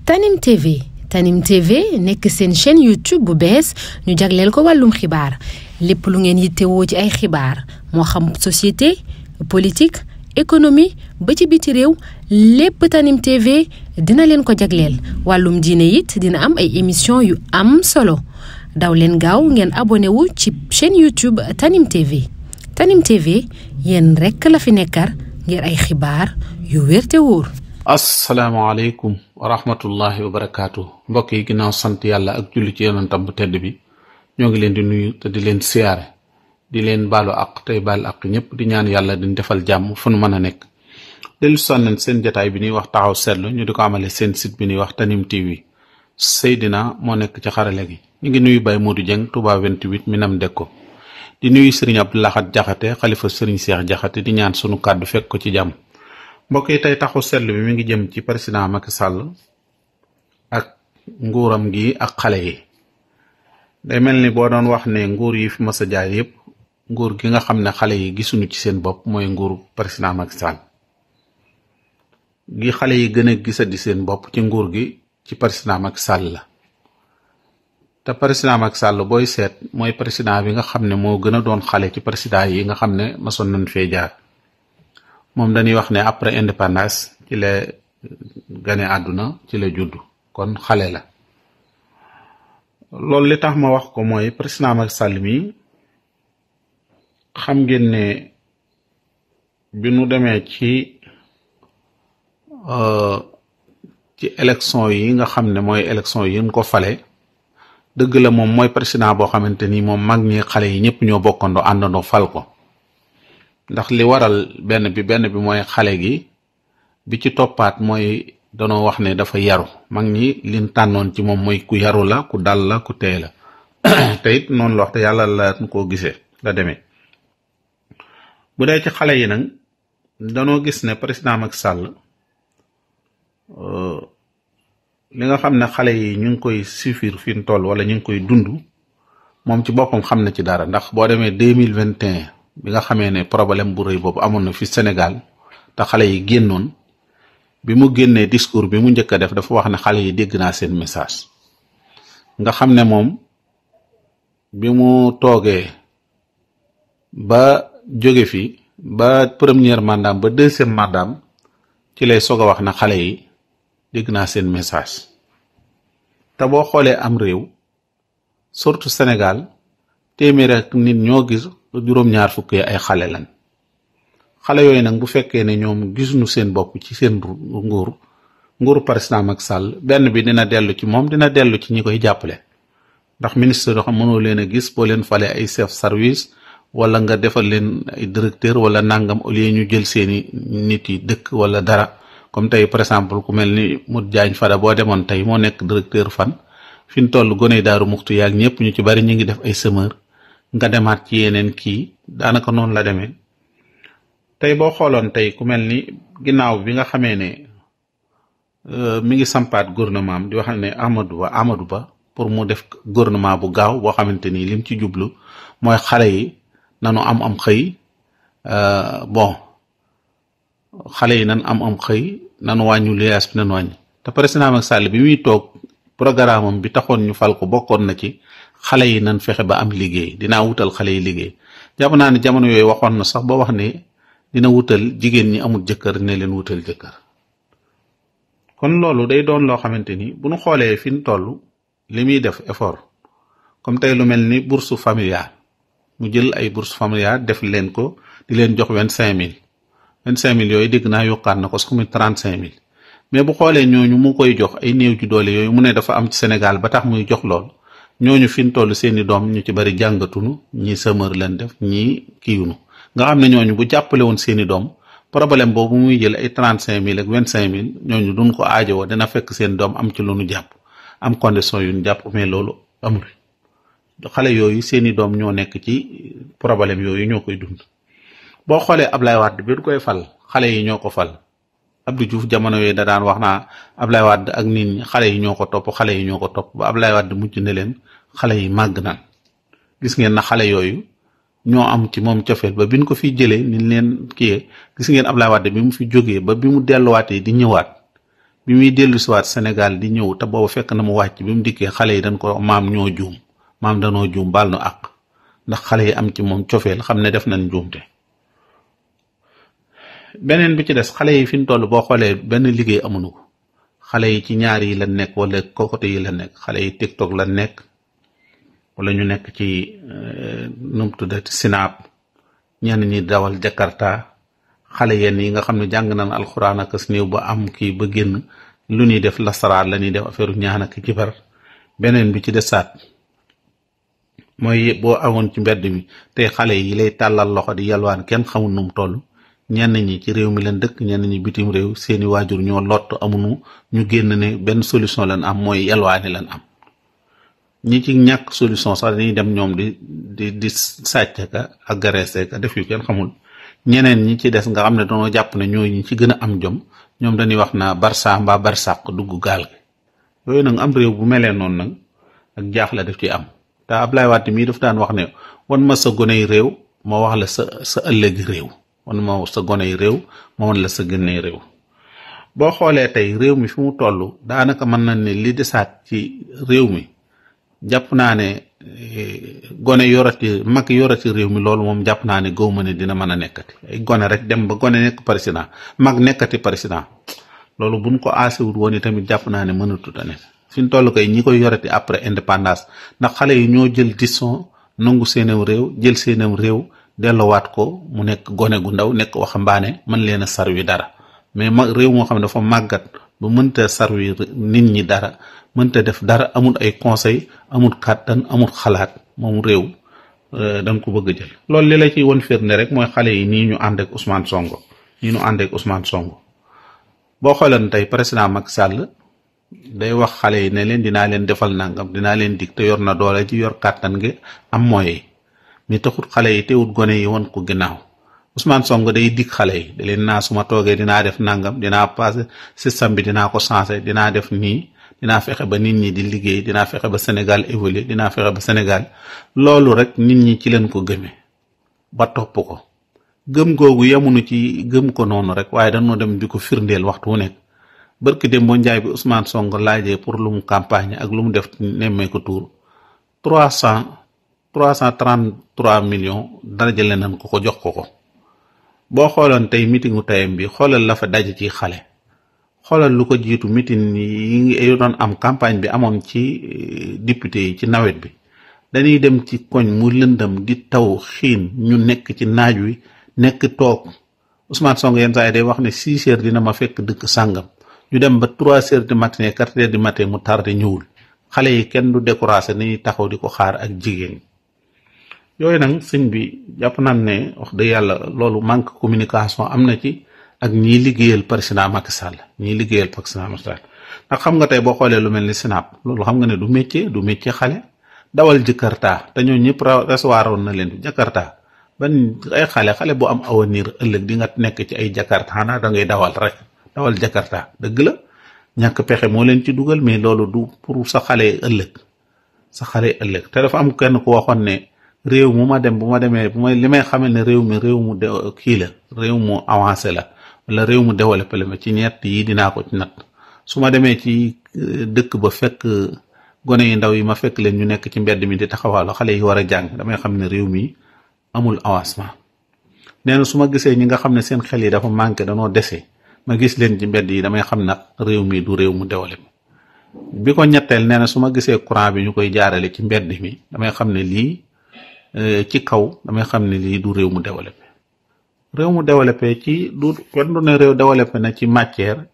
Tanim TV Tanim TV nekk seen chaîne YouTube bu bees ñu jagleel ko wàllum xibaar lépp lu ngeen yittewoo ci ay xibaar moo xam société politique économie ba ci biti réew lépp Tanim TV dina leen ko jagleel wàllum diine it dina am ay émission yu am solo daw leen gaaw ngeen abonné wu ci chaîne YouTube Tanim TV Tanim TV yéen rekk la fi nekkar ngir ay xibaar yu wér te wóor. asalaamaaleykum wa rahmatullahi wa barakaatu mbokk yi ginnaaw sant yàlla ak julli ci yonentam bu tedd bi ñoo ngi leen di nuyu te di leen siyaare di leen baalu ak tey baal ak ñëpp di ñaan yàlla di defal jàmm fu nu mën a nekk. dellu sonneen seen jataay bi ñuy wax taxaw seetlu ñu di ko amale seen site bi ñuy wax Tanim TV Seydina moo nekk ci xarale gi ñu ngi nuyu Baye Modou Dieng Touba 28 Minam Dekko di nuyu Serigne Abdou Lahad Jaxate xalifa Serigne Cheikh Jaxate di ñaan sunu kàddu fekk ko ci jàmm. mbokk yi tey taxaw seetlu bi mi ngi jëm ci président Macky Sall ak nguuram gi ak xale yi day mel ni boo doon wax ne nguur yi fi mas a jaar yépp nguur gi nga xam ne xale yi gisuñu ci seen bopp mooy nguuru président Macky Sall gi xale yi gën a gisadi seen bopp ci nguur gi ci président Macky Sall la te président Macky Sall booy seet mooy président bi nga xam ne moo gën a doon xale ci président yi nga xam ne masoon nañ fee jaar moom dañuy wax ne après indépendance ci la gane àdduna ci la juddu kon xale la loolu li tax ma wax ko mooy président Macky Sall mi xam ngeen ne bi nu demee ci élection yi nga xam ne mooy élection yi ñu ko fale dëgg la moom mooy président boo xamante ni moom mag ñi xale yi ñëpp ñoo bokkandoo àndandoo fal ko ndax li waral benn bi mooy xale gi bi ci toppaat mooy danoo wax ne dafa yaru mag ñi liñ tànnoon ci moom mooy ku yaru la ku dal la ku teey la te it noonu la wax te yàlla la koo gisee la demee bu dee ci xale yi nag danoo gis ne président Macky Sall li nga xam ne xale yi ñu ngi koy suivre fi mu toll wala ñu ngi koy dund moom ci boppam xam na ci dara ndax boo demee 2021 bi nga xamee ne problème bu rëy boobu amoon na fi Sénégal te xale yi génnoon bi mu génnee discours bi mu njëkk a def dafa wax ne xale yi dégg naa seen message nga xam ne moom bi mu toogee ba jóge fi ba premier mandat ba deuxième mandat ci lay soog a wax na xale yi dégg naa seen message te boo xoolee am réew surtout Sénégal téeméer ak nit ñoo gis juróom-ñaar fukki ay xale lañ xale yooyu nag bu fekkee ne ñoom gisuñu seen bopp ci seen nguuru président Macky Sall benn bi dina dellu ci moom dina dellu ci ñi koy jàppale ndax ministre yoo xam mënoo leen a gis boo leen fale ay chef service wala nga defal leen ay directeur wala nangam au lieu ñu jël seeni nit yi dëkk wala dara comme tey par exemple ku mel ni Modou Diagne Fada boo demoon tey moo nekk directeur fan fi ñu toll gone Daaru Muxti yaag ñëpp ñu ci bari ñu ngi def ay semeur nga demaat ci yeneen kii daanaka noonu la demee tey boo xooloon tey ku mel ni ginnaaw bi nga xamee ne mi ngi sampaat gouvernement am di wax ne Amadou Ba pour mu def gouvernement bu gaaw boo xamante ni lim ci jublu mooy xale yi nanu am xëy xale yi nan am xëy nanu wàññu liaas bi nanu wàññi te président Macky Sall bi muy toog programme am bi taxoon ñu fal ko bokkoon na ci xale yi nan fexe ba am liggéey dinaa wutal xale yi liggéey jàpp naa ne jamono yooyu waxoon na sax ba wax ne dina wutal jigéen ñi amul jëkkër ne leen wutal jëkkër kon loolu day doon loo xamante ni bu ñu xoolee fi ñu toll li muy def effort comme tey lu mel ni bourse familiale mu jël ay bourse familiale def leen ko di leen jox 25000 yooyu dégg naa yokkaat na ko su ko muy 35000 mais bu xoolee ñooñu mu koy jox ay néew ju doole yooyu mu ne dafa am ci Sénégal ba tax muy jox lool ñooñu fi ñu toll seeni doom ñu ci bari jàngatunu ñi sëmër leen def ñi kiiwunu nga xam ne ñooñu bu jàppale woon seeni doom problème boobu muy jël ay 35000 ak 25000 ñooñu duñ ko aajowoo dina fekk seen doom am ci lu nu jàpp am condition yu ñu jàpp mais loolu amul xale yooyu seeni doom ñoo nekk ci problème yooyu ñoo koy dund. boo xoolee Ablaye Wade bi du koy fal xale yi ñoo ko fal Abdou Diouf jamono yooyu da daan wax naa Ablaye Wade ak nit ñi xale yi ñoo ko topp ba Ablaye Wade mujj ne leen xale yi màgg naan gis ngeen na xale yooyu ñoo am ci moom cofeel ba biñ ko fi jëlee ni leen kiyee gis ngeen Ablaye Wade bi mu fi jógee ba bi mu delluwaatee di ñëwaat bi muy dellu siwaat Sénégal di ñëw te boobu fekk na mu wàcc bi mu dikkee xale yi dañ ko maam ñoo juum maam danoo juum baal nu àq ndax xale yi am ci moom cofeel xam ne def nañ njuumte. beneen bi ci des xale yi fi ñu toll boo xoolee benn liggéey amuñu ko xale yi ci ñaar yi la nekk wala côté yi la nekk xale yi TikTok la nekk wala ñu nekk ci nu mu tuddati Snap ñenn ñi dawal Jakarta xale yenn yi nga xam ne jàng nañ alxuraan ak as néew ba am kii ba génn lu ñuy def lasaraar la ñuy def affaire ñaan ak jibar. beneen bi ci desaat mooy boo awoon ci mbedd mi tey xale yi lay tàllal loxo di yalwaan kenn xamul nu mu toll. ñenn ñi ci réew mi leen dëkk ñenn ñi bitim réew seeni waajur ñoo lott amuñu ñu génn ne benn solution lañ am mooy yalwaani lañ am. ñi ci ñàkk solution sax dañuy dem ñoom di sàcc ka agressé ka def yu kenn xamul. ñeneen ñi ci des nga xam ne dañoo jàpp ne ñooy ñi ci gën a am jom ñoom dañuy wax naa barça mbaa barsàq dugg gaal gi. yooyu nag am réew bu melee noonu nag ak jaaxle daf ci am te Ablaye Wade mii daf daan wax ne wan ma sa goney réew ma wax la sa ëllëgi réew wan ma sa goney réew ma wan la sa gënney réew. boo xoolee tey réew mi fi mu toll daanaka mën nañ ne li desaat ci réew mi jàpp naa ne gone yorati mag yorati réew mi loolu moom jàpp naa ne gaw ma ne dina mën a nekkati ay gone rek dem ba gone nekk président mag nekkati président loolu buñ ko aasewut woon tamit jàpp naa ne mënatut a nekk fi ñu toll kay ñi koy yorati après indépendance ndax xale yi ñoo jël décision nangu seenam réew jël seenam réew dellowaat ko mu nekk gone gu ndaw nekk waxambaane mën leen a sarwi dara mais réew moo xam ne dafa màggat ba mënta sarwi nit ñi dara mënta def dara amul ay conseil amul kàttan amul xalaat moom réew dañ ko bëgg a jël. loolu li la ciy won firnde rek mooy xale yi nii ñu ànd ak Ousmane Sonko boo xoolee tey président Macky Sall day wax xale yi ne leen dinaa leen defal nangam dinaa leen dig te yor na doole ci yor kàttan gi am moyen mi taxut xale yi teewut gone yi won ko ginnaaw. Ousmane Sonko day dig xale yi da leen naa suma toogee dinaa def nangam dinaa passé système bi dinaa ko changé dinaa def nii dinaa fexe ba nit ñi di liggéey dinaa fexe ba Sénégal évoluer dinaa fexe ba Sénégal loolu rek nit ñi ci leen ko gëmee ba topp ko gëm googu yamunu ci gëm ko noonu rek waaye dañoo dem di ko firndeel waxtu wu nekk. barki dem boo njaay bi Ousmane Sonko laajee pour lu mu campagne ak lu mu def nemmee ko tuur 333 millions dara jëlee nañ ko jox ko. boo xooloon tey meetingu tayam bi xoolal la fa daje ci xale xoolal lu ko jiitu meeting yi doon am campagne bi amoon ci député yi ci nawet bi dañuy dem ci koñ mu lëndam di taw xiin ñu nekk ci naaj wi nekk toog Ousmane Sonko yenn saa yi day wax ne 6 heures dina ma fekk dëkk sàngam ñu dem ba 3 heures du matin 4 heures du matin mu tardé ñëwul xale yi kenn du découragé ni taxaw di ko xaar ak jigéen yooyu nag sëñ bi jàpp naan ne wax dëgg yàlla loolu manque communication am na ci ak ñiy liggéeyal président Macky Sall ndax xam nga tey boo xoolee lu mel ni Snap loolu xam nga ne du métier xale dawal Jakarta te ñoo ñëpp recevoir woon na leen Jakarta ban ay xale bu am avenir ëllëg di nga nekk ci ay Jakarta xanaa da ngay dawal Jakarta dëgg la ñàkk pexe moo leen ci dugal mais loolu du pour sa xale ëllëg te dafa am kenn ku waxoon ne réew mu ma dem bu ma demee li may xamal ne réew mu kii la réew mu avancé la wala réew mu développé la ci ñett yi dinaa ko ci natt su ma demee ci dëkk ba fekk gone yi ndaw yi ma fekk leen ñu nekk ci mbedd mi di taxawaalu xale yi war a jàng damay xam ne réew mi amul avancement. nee na su ma gisee ñi nga xam ne seen xel yi dafa manqué danoo dese ma gis leen ci mbedd yi damay xam nag réew mi du réew mu développé bi ko ñetteel nee na su ma gisee courant bi ñu koy jaarale ci mbedd mi damay xam ne lii ci kaw damay xam ne lii du réew mu développé ci du kenn du ne réew développé na ci matière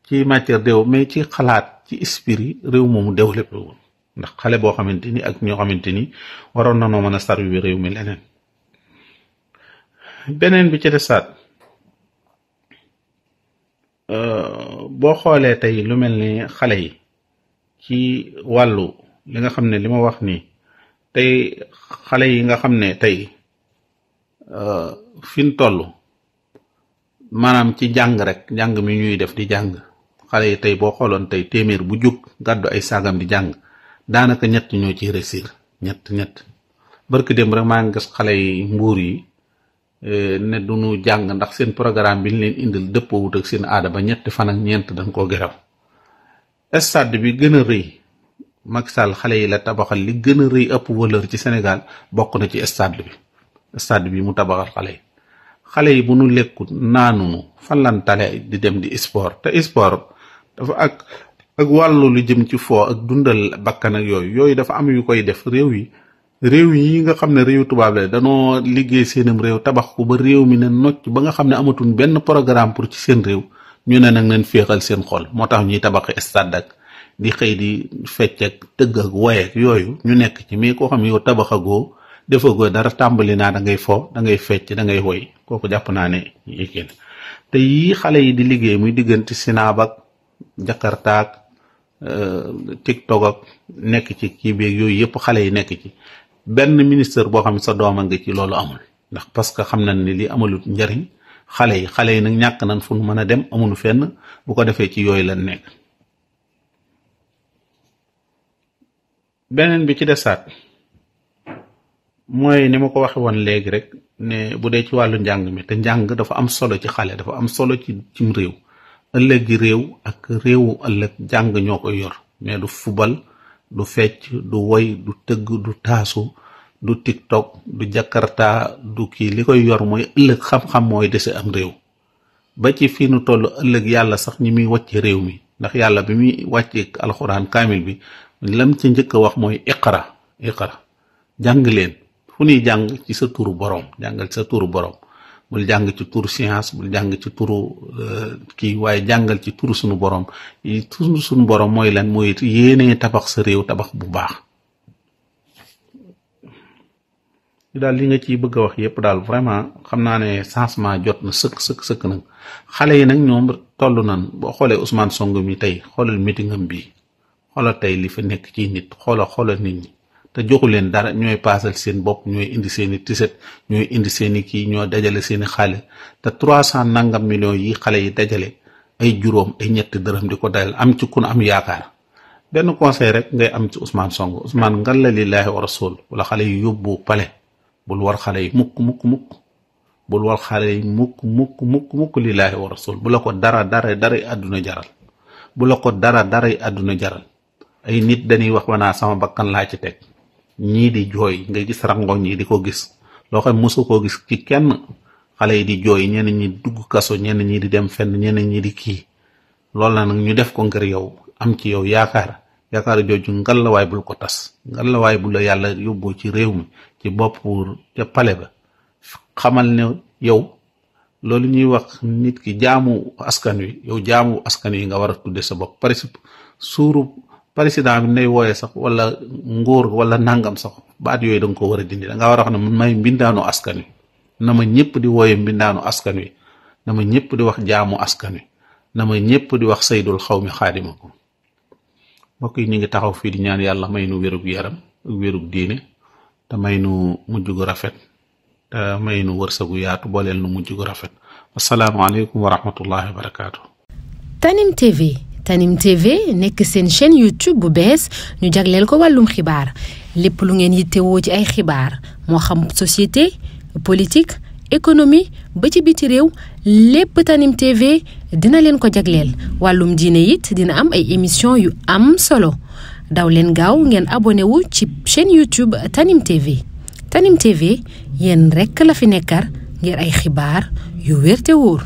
déw mais ci xalaat ci esprit réew moomu développé woon ndax xale boo xamante ni ak ñoo xamante ni waroon na noo mën a servir réew mi leneen. beneen bi ci desaat boo xoolee tey lu mel ni xale yi ci wàllu li nga xam ne li ma wax nii tey xale yi nga xam ne tey fi ñu toll maanaam ci jàng mi ñuy def di jàng xale yi tey boo xooloon tey téeméer bu jóg gàddu ay saagam di jàng daanaka ñett ñoo ciy réussir ñett barki dem rek maa ngi gis xale yi mbuur yi ne duñu jàng ndax seen programme bi ñu leen indil dëppoowut ak seen aada ba ñetti fan ak ñeent dañ koo geraw stade bi gën a rëy Macky Sall xale yi la tabaxal li gën a rëy ëpp valeur ci Sénégal bokk na ci stade bi mu tabaxal xale yi bu nu lekkut naanunu fan lan tale di dem di sport te sport dafa ak wàllu lu jëm ci foo ak dundal bakkan ak yooyu dafa am yu koy def réew yi nga xam ne réew tubaab la danoo liggéey seenam réew tabax ko ba réew mi ne nocc ba nga xam ne amatuñ benn programme pour ci seen réew ñu ne nag nañ féexal seen xol moo tax ñuy tabaxi stade ak di xëy di fecc ak tëgg ak woy ak yooyu ñu nekk ci mais koo xam ne yow tabaxagoo defagoo dara tàmbali naa da ngay fo da ngay fecc da ngay woy kooku jàpp naa ne yéegéen te yii xale yi di liggéey muy diggante Sinaab ak Jakarta ak TikTok ak nekk ci kii beeg yooyu yëpp xale yi nekk ci benn ministre boo xam ne sa dooma nga ci loolu amul ndax parce que xam nañ ne li amalut njariñ xale yi nag ñàkk nañ fu nu mën a dem amuñu fenn bu ko defee ci yooyu lañ nekk. beneen bi ci desaat mooy ni ma ko waxe woon léegi rek ne bu dee ci wàllu njàng mi te njàng dafa am solo ci xale dafa am solo cim réew ëllëg gi réew ak réewu ëllëg jàng ñoo koy yor mais du fubal du fecc du woy du tëgg du taasu du TikTok du Jakarta du kii li koy yor mooy ëllëg xam-xam mooy dese am réew ba ci fii nu toll ëllëg yàlla sax ñi muy wàcce réew mi ndax yàlla bi muy wàcce alxuraan kaamil bi lam ci njëkk a wax mooy iqra jàng leen fu ñuy jàng ci sa turu borom jàngal ci sa turu borom bul jàng ci turu science bul jàng ci turu kii waaye jàngal ci turu sunu borom turu sunu borom mooy lan mooy yéenee tabax sa réew tabax bu baax. daal li nga ciy bëgg a wax yépp daal vraiment xam naa ne changement jot na sëkk nag xale yi nag ñoom toll nan boo xoolee Ousmane Sonko mi tey xoolal meetingam bi xoolal tey li fa nekk ci nit xoolal nit ñi te joxu leen dara ñooy paasal seen bopp ñooy indi seeni tiset ñooy indi seeni kii ñoo dajale seeni xaalis te 300 nangam millions yi xale yi dajale ay juróom ay ñetti dërëm di ko dajal am ci kun am yaakaar benn conseil rek ngay am ci Ousmane Sonko Ousmane ngal la lillahi wa rasul wala xale yi yóbbu pale bul war xale yi mukk bul war xale yi mukk lillahi wa rasul bu la ko dara àdduna jaral bu la ko dara àdduna jaral ay nit dañuy wax wanaa sama bakkan laa ci teg ñii di jooy nga gis rangoñ ñi di ko gis loo xam mosu koo gis ci kenn xale yi di jooy ñenn ñi dugg kaso ñenn ñi di dem fenn ñenn ñi di kii loolu na nag ñu def ko ngir yow am ci yow yaakaar jooju ngalawaay bul ko tas ngalawaay bu la yàlla yóbboo ci réew mi ci bopp ca pale ba xamal ne yow loolu ñuy wax nit ki jaamu askan wi yow jaamu askan wi nga war a tudde sa bopp président bi nay wooyee sax wala nguur wala nangam sax baat yooyu da nga ko war a dindi da nga war a wax ne man may mbindaanu askan wi na ma ñëpp di wooyee mbindaanu askan wi na ma ñëpp di wax jaamu askan wi na ma ñëpp di wax saydul xaw mi xaadima ko mbokk yi ñu ngi taxaw fii di ñaan yàlla may nu wérug yaram ak wérug diine te may nu mujj gu rafet te may nu wërsëgu yaatu booleel nu mujj gu rafet asalaamaaleykum wa rahmatullahi wa barakaatu. Tanim TV nekk seen chaîne YouTube bu bees ñu jagleel ko wàllum xibaar lépp lu ngeen yittewoo ci ay xibaar moo xam société politique économie ba ci biti réew lépp Tanim TV dina leen ko jagleel wàllum diine it dina am ay émission yu am solo daw leen gaaw ngeen abonné wu ci chaîne YouTube Tanim TV yéen rekk la fi nekkar ngir ay xibaar yu wér te wóor